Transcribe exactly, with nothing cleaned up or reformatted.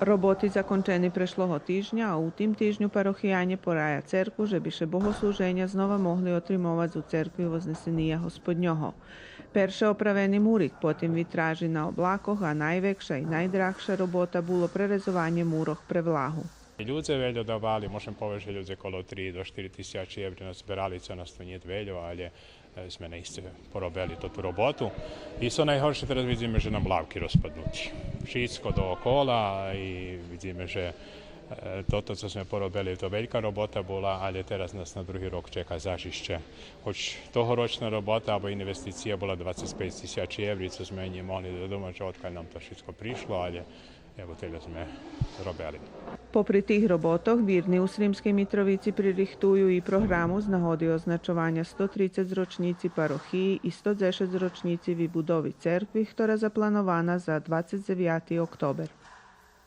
Роботи закончени прешлого тижня, а у тим тижню парохиянє порая церкву же би ше богослуженя знова могли отримовац у церкви Вознесения Господнього. Перше оправени мурик, потим витражи на облакох, а найвекша и найдрагша робота було пререзованє мурох пре влагу. Людзе вельо давали, можем повесц же людзе коло три до штири тисячи еври назберали, цо нас то нєт вельо, але, е, зме наисце поробели тоту роботу. И цо найгорше, тераз видзиме же нам лавки розпаднути. Шицко доокола и видзиме же, е, тото цо зме поробели, то велька робота була, але тераз нас на други рок чека заш ище. Хоч тогорочна робота або инвестиция була двацец пейц тисячи еври, цо зме нє могли додумац же одкаль нам то шицко пришло, але ево, тельо зме зробели. Попри тих роботох, вирни у Сримскей Митровици пририхтую и програму з нагоди означованя сто трицец рочнїци парохиї и сто дзешец рочнїци вибудови церкви, хтора запланована за двацец дзевяти октобер.